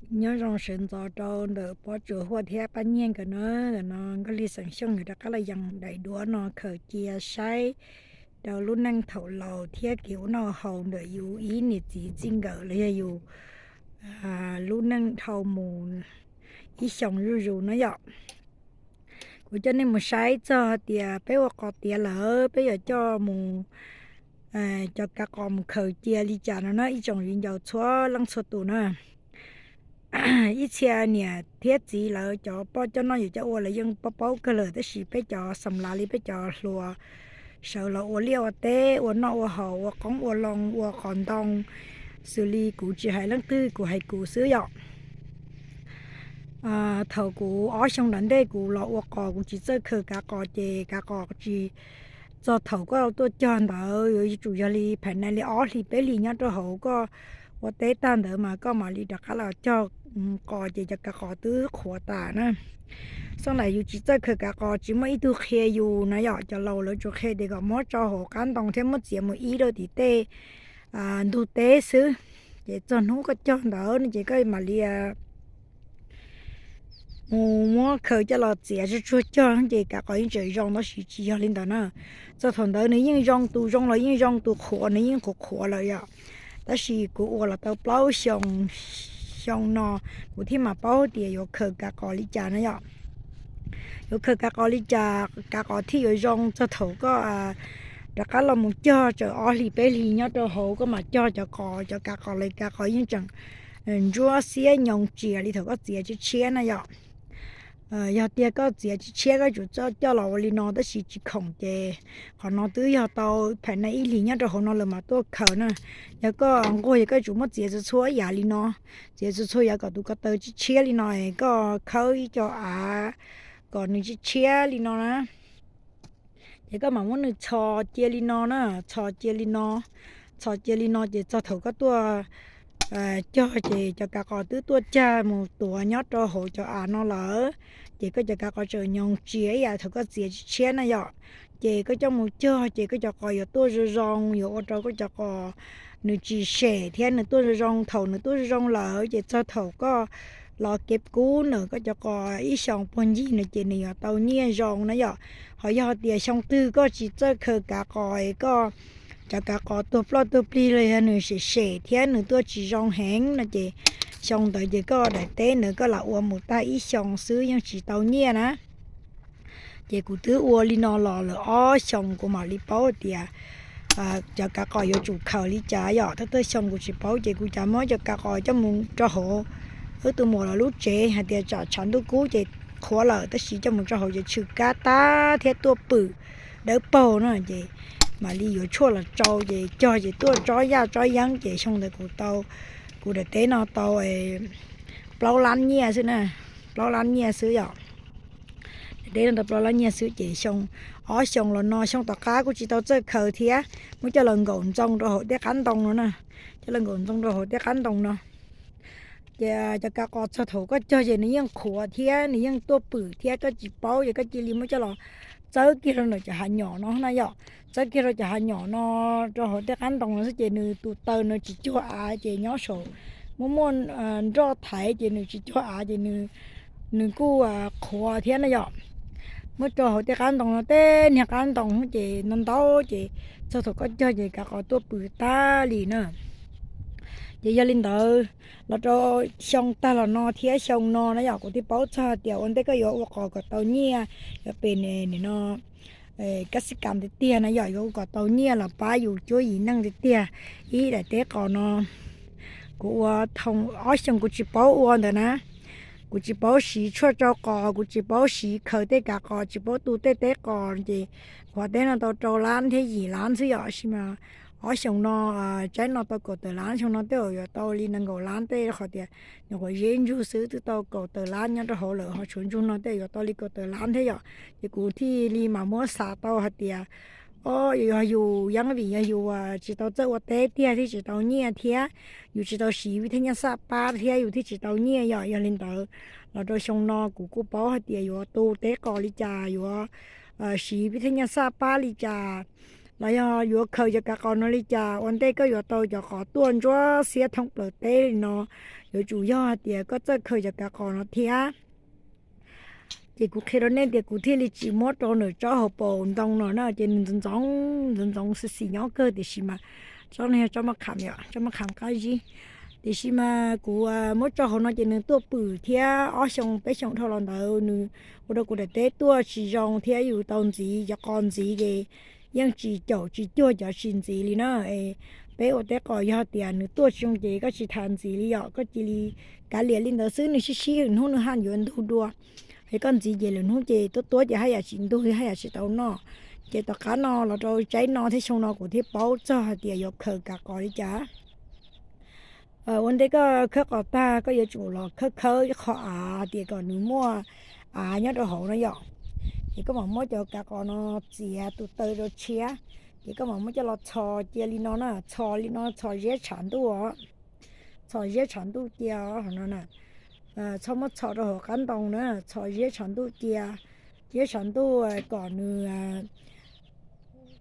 Nyob zoo sawv ntxov rau ntawm Pob Tsuas Huaj thiab Paj Nyiaj nkawd na. Ntawm no Nkauj Hli xeem Xyooj yuav rov qab los yees daim duab no khaws cia saib rau lub neej thaum laus thiab kev ua noj haus ntawm yus ib niam txiv txij nkawm los yog yus lub neej dhau mus ib xyoos zuj zus na yom. Kuv coj nej mus saib txog hais tias peb ua qos tiav lawm peb yuav coj mus, cov kav qos mus khaws cia li cas no na ib tsoom viv ncaus txhua leej txhua tus na. Ib txhia niam thiab txiv lawv cov poj coj noj yus coj ua lawv yeej paub paub kawg lawm, tab sis peb cov xam lav li peb cov hluas sawv los ua liaj ua teb ua noj ua haus ua qoob ua loo ua qos ntoo, xws li kuv tsis hais leej twg kuv hais kuv xwb yom. Thaum kuv ob xyoo nram ntej kuv los ua qos kuv tsis txawj khaws kav qos ces kav qos tsis, txog thaum koj tuaj cog ntawd yuav tsum yog li phais na li ob hlis peb hlis nyob rau hauv koj ua teb tag ntawd mas koj mam li rov qab los cog qos ces cov kav qos twb qhuav tas na. Xab lam yus tsis txawj khaws kav qos tsis muaj ib tug qhia yus na yom, cov laus lawv tsuas qhia tias kom muab tso hauv qab ntoo thiab muab txiav mus ib rau tim tej ntug teb xwb. Ces txog hnub koj cog ntawd no ces koj mam li mus muab khaws coj los txiav tsuag tsuag cog ces kav qos yeej tseem zoo, tab sis tsis yog li ntawd na. Txog thaum ntawd nws yeej zoo, tus zoo los yeej zoo, tus qhuav nws yeej qhuav qhuav lawm yom. Tab sis kuv ua los tau plaub xyoo, xyoo no kuv thiaj mam paub tias yuav khaws kav qos li cas na yom. Yuav khaws kav qos li cas kav qos thiaj yuav zoo. Txog thaum koj rov qab los mus cog tsawm ob hlis peb hlis nyob rau hauv koj mam cog cov qos, cov kav qos los kav qos yeej tseem ntsuab xiab nyoos tsias li thaum koj txiav tshiab tshiab na yom. Yog tias koj txiav tshiab tshiab koj tsum coj los ua li no tab sis tsis khoom ces qhov no twb yog tau phais na ib hlis nyob rau hauv no lawm mas tuaj khaws na. Yog koj nquag yog koj tsum muab txiav txhua txhua yam li no, txiav txhua txhua yam kom tus ko taw tshiab tshiab li no, koj khawb ib co av kom nws tshiab tshiab li no na. Ces koj mam muab nws txhos cia li no na, txhos cia li no, txhos cia li no ces txog thaum koj tuaj cog ces cov kav qos twb tuaj cag mus tuav nyob rau hauv cov av no lawm. Ces koj cov kav qos tseem nyoos tsias ib yam thaum koj txiav tshiab tshiab na yom. Ces koj coj mus cog ces koj cov qos yuav tuaj zoo zoo, yuav ua rau koj cov qos nws tsis sem thiab nws tuaj zoo zoo. Thaum nws tuaj zoo zoo lawm ces txog thaum koj los kev kub nws koj cov qos ib xyoos puag ncig no ces nws yuav tau nyiaj zoo na yom. Ho yog tias xyoo twg koj tsis txawj khaws kav qos, koj cov kav qos tuag ploj tuag plig los yog nws sem sem thiab nws tuaj tsis zoo heev no ces xyoo ntawd ces koj daim teb ntawd koj lam ua mus tag ib xyoos xwb yeej tsis tau nyiaj na. Ces kuv twb ua li no los lawm ob xyoos kuv mam li paub tias cov kav qos yuav tsum khaws li cas yom. Thawj thawj xyoo kuv tsis paub ces kuv cas muab cov kav qos coj mus rau hauv, wb tus muam lawv lub tsev hais tias tsam tshav ntuj kub ces qhuav lawm tab sis coj mus rau hauv ces tshwm kab tag thiab tuaj pwm dawb paug na ces mam li yuav tshuaj los tsau ces cog ces tuaj tsob yaj tsob yeeb ces xyoo ntawd kuv tau, kuv daim teb no tau plaub lab nyiaj xwb na, plaub lab nyiaj xwb yom. Daim teb no tau plaub lab nyiaj xwb ces xyoo, ob xyoos los no xyoo tom qab kuj tsis tau txawj khaws thiab, muab coj los nkaum ntxoo rau hauv tej qab ntoo no na, coj los nkaum ntxoo rau hauv tej qab ntoo no. Ces cov kav qos txog thaum koj cog ces nws yeej qhuav thiab nws yeej tuaj pwm thiab koj tsis paub ces koj cia li muab coj los txawb kiag rau ntawm cov hav nyom no na yom. Txawb kiag rau cov hav nyom no, rau hauv tej qab ntoo no xwb ces nws tus taw nws tsis cuag av ces nyob saum, muaj muaj nroj thaiv ces nws tsis cuag av ces nws kuj qhuav thiab na yom. Muab rau hauv tej qab ntoo no, tej niag qab ntoo ces ntau ntau ces txog thaum koj cog ces kav qos tuaj pwm tag li na. Ces yog li ntawd, los rau xyoo tag los no thiab xyoo no na yom, kuv thiaj paub txog tias ua ntej koj yuav ua qos kom tau nyiaj, yuav pem nim no kab xib kas tiag tiag na yom, yuav ua kom tau nyiaj los pab yus cuab yim neej tiag tiag. Ib daim teb qos no kuv ua ob xyoos kuv tsis paub ua ntawd na. Kuv tsis paub siv tshuaj tsau qos, kuv tsis paub siv khaws tej kav qos, tsis paub tu tej teb qos ces kuv qhov teb no tau rau lab thiab yim lab xwb yom, sis mas ob xyoos no tsaib no tau kaum tawm lab, xyoo no tej zaum yuav tau li nees nkaum lab tej, qhov tias nyuam qhuav zeb ntsug xwb twb tau kaum tawm lab nyob rau hauv lawm, ho tshuav ntsug no tej yuav tau li kaum tawm lab thiab yom. Ces kuv thiaj li mam muab xav tau hais tias, o, yog yus yeej vim yog yus tsis tau txawj ua teb tiag thiaj tsis tau nyiaj thiab, yus tsis tau siv vij thej nyaj xaj pab thiab yus thiaj tsis tau nyiaj yom. Yog li ntawd, los rau xyoo no kuv kuj paub hais tias yuav tu teb qos li cas, yuav siv vij thej nyaj xaj pab li cas, los yog yuav khaws cov kav qos no li cas ua ntej koj yuav tau cov qos tuaj ntsuab xiab thoob plaws teb li no, yuav tsum yog hais tias koj txawj khaws cov kav qos no thiab. Ces kuv qhia rau nej tias kuv thiaj li tsis muab rau nws tsob hauv paus ntoo no na, ces nws ntxoov ntxoov ntxoov ntxoov xis xis nyob kawg, tiam sis mas tsob no yog tsob maj kham yom, tsob maj kham qab zib. Tiam sis mas kuv muab tso hauv no ces nws tuaj pwm thiab, ob xyoo peb xyoo dhau los ntawd nws ua rau kuv daim teb tuaj tsis zoo thiab yus tau ntxiv cov qos ntxiv ces yeej tsis caum tsis cuag cov tsis ntxiv li na. Peb ua teb qos yog tias nws tuaj tsis zoo ces koj tsis tas ntxiv li yom, koj cia li kav liam li ntawd xwb, nws sib sib lwm hnub nws haj yuav ntug dua. Es koj ntxiv ces lwm hnub ces tuab tuab ces haj yam tsis ntug li, haj yam tsis tau noj. Ces tom qab no los rau tsaib no thiab xyoo no kuv thiaj paub txog hais tias yuav khaws kav qos li cas. Ua ntej koj khawb qos tag koj yuav tsum los khawb khawb ib qho av tias kom nws muaj av nyob rau hauv no yom. Ces koj mam muab cov kav qos no txiav tus taw rau tshiab, ces koj mam muab coj los txhos cia li no na, txhos li no, txhos ziab tshav ntuj os. Txhos ziab tshav ntuj cia os no na. Txhob muab txhos rau hauv qab ntoo na, txhos ziab tshav ntuj cia. Ziab tshav ntuj kom nws,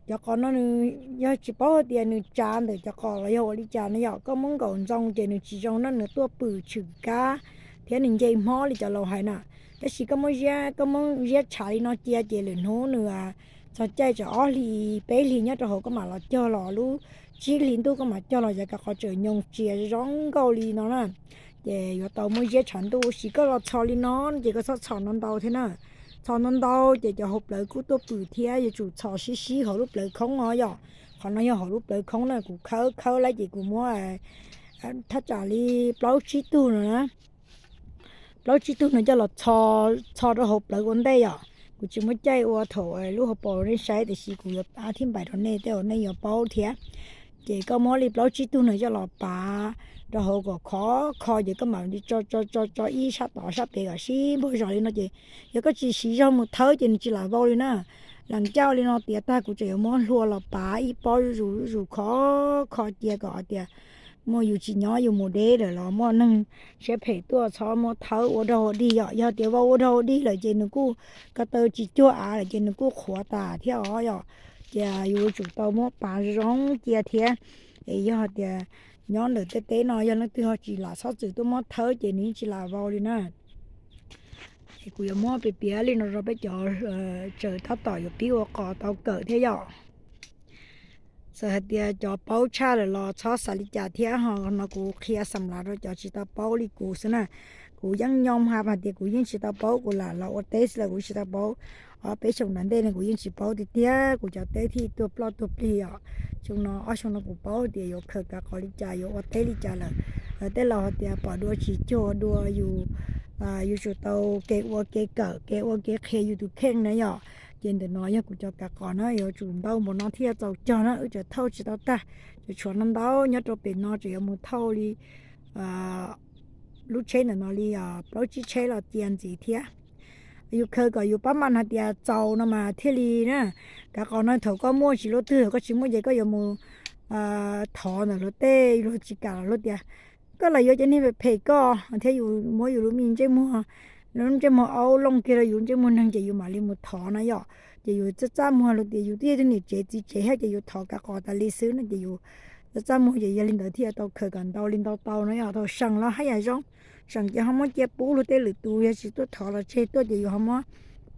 cov qos no nws, yog tsis paub hais tias nws tsav ntawm cov qos los yog ua li cas no yom, koj muab nkaum ntxoo ces nws tsis zoo na, nws tuaj pwm tshwm kab thiab nws nce hmob li cov laus hais na. Tab sis koj muab ziab, koj muab ziab tshav li no cia ces lwm hnub nws txog caij tsam ob hlis peb hlis nyob rau hauv koj mam los cog los lub tsib hlis ntuj koj mam cog los cov kav qos tseem nyoos txias zoo nkauj li no na. Ces yuav tau muab ziab tshav ntuj, tab sis koj los txhos li no ces koj txhob txhos ntau ntau thiab na. Txhos ntau ntau ces cov hauv plawv kuj tuaj pwm thiab, yuav tsum txhos sib sib hauv lub plawv khoob os yom. Qhov no yog hauv lub plawv khoob na, kuv khawb khawb lawm ces kuv muab thaj tsam li plaub tsib tug no na, plaub tsib tug no coj los txhos rau hauv plawv ua ntej yom. Kuv tsis muaj caij ua thaum lub hauv paus rau nej saib, tiam sis kuv yuav ab thib npaim rau nej tej uas nej yuav paub thiab. Ces koj muab li plaub tsib tug no coj los pav rau hauv kom khov kho, ces koj mam li tso tso tso tso ib sab tod sab pem kom sib npaug zos li no ces yog koj tsis siv zog mus thawb ces nws tsis lam vau li na. Lees cauj li no tiav tag kuv tseem yuav muab hlua los pav ib pob zuj zus zuj zus khov kho cia kom hais tias muaj yus tsis nyob yus mus deb lawm los muaj neeg siab phem tuaj txhob muab thawb ua dog ua dig yom. Yog tias vau ua dog ua dig lawm ces nws kuj ko taw tsis cuag av lawm ces nws kuj qhuav tas thiab os yom. Ces yus yuav tsum tau muab pav zoo zoo cia thiab. Es yog tias nyob ntawm tej teb no yog leej twg ho tsis lam txhob txwm tuaj muab thawb ces nws yeej tsis lam vau li na. Es kuv yuav muab piav piav li no rau peb cov tseem tab tom yuav pib ua qos tau kawm thiab yom. Txawm hais tias cov paub tshaj lawm los txhob xav li cas thiab ho, no kuv qhia xam las rau cov tsis tau paub li kuv xwb na. Kuv yeej nyoo hais tias kuv yeej tsis tau paub, kuv lam los ua teb xwb los kuv tsis tau paub. Ob peb xyoos nram ntej no kuv yeej tsis paub tiag tiag, kuv cov teb thiaj tuag ploj tuag plig os. Xyoo no ob xyoo no kuv paub tias yuav khaws kav qos li cas, yuav ua teb li cas lawm. Tej laus hais tias pom dua tsis cuag dua, yus yuav tsum tau kev ua kev kawm, kev ua kev qhia yus tus kheej na yom. Ces ntawm no yog kuv cov kav qos na, yuav tsum ntau npaum no thiaj txaus cog na, wb tseem thauj tsis tau tag. Tseem tshuav no ntau nyob rau pem no, tseem yuav mus thauj li lub tsheb ntawm no li plaub tsib tsheb los cia ntxiv thiab. Yus khaws kom yus pab mam hais tias txaus no mas thiaj li na. Kav qos no thaum koj muaj tsis luaj twg, koj tsis muaj ces koj yuav mus thov ntawm luag tej, luag tsis kam los luag tias koj los yuav cov niag phem phem koj thiab, yus muab yus lub me ntsej muag, lub ntsej muag aub looj kiag rau yus ntsej muag neeg ces yus mam li mus thov na yom. Ces yus txaj txaj muag luag tias yus twb yog tus niam tsev txiv tsev thiab ces yus thov kav qos tas li xwb no ces yus txaj txaj muag ces yog li ntawd thiaj tau khaws kom ntau li ntau tau no yom. Thaum seem los haj yam zoo, seem ces ho muab cia pub luag tej lwm tus, yog tsis tuaj thov los tseg tuaj ces yus ho muab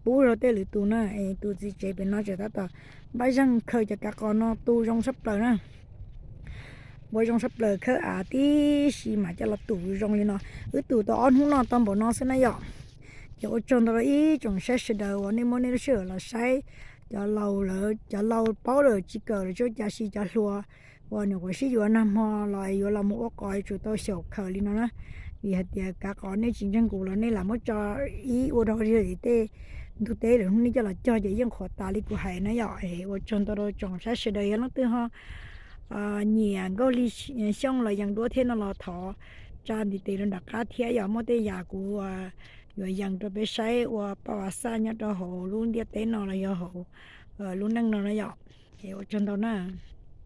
pub luag tej lwm tus na. Es tus txiv tsev pem no tseem tab tom npaj zeeg khaws cov kav qos no tu zoo tshaj plaws na. Ua zoo tshaj plaws, khawb av tib si mas coj los tu zoo li no. Wb tu tau ob hnub no tau npaum no xwb na yom. Ces ua tsaug ntau rau ib tsoom saib sawv daws uas nej muab nej lub sij hawm los saib. Cov laus lawm, cov laus paub lawm tsis kawm lawm tsis ua cas, tab sis cov hluas uas nyuam qhuav sib yuav nag hmo los yuav los mus ua qos yuav tsum tau xyaum khaws li no na. Vim hais tias kav qos nej tsis ntseeg kuv los nej lam muab tso ib ua dog ua dig tej ntug teb lawm hnub nej coj los cog ces yeej qhuav tas li kuv hais na yom. Es ua tsaug ntau rau tsoom saib sawv daws, yog leej twg ho nyiam Nkauj Hli Xyooj los yees duab thiab no los thov tsa ntiv tes rau nram qab thiab yom. Muaj tej yam kuv yuav yees rau peb saib ua paj vav xaj nyob rau hauv lub ntiaj teb no los yog hauv lub neej no na yom. Es ua tsaug ntau na.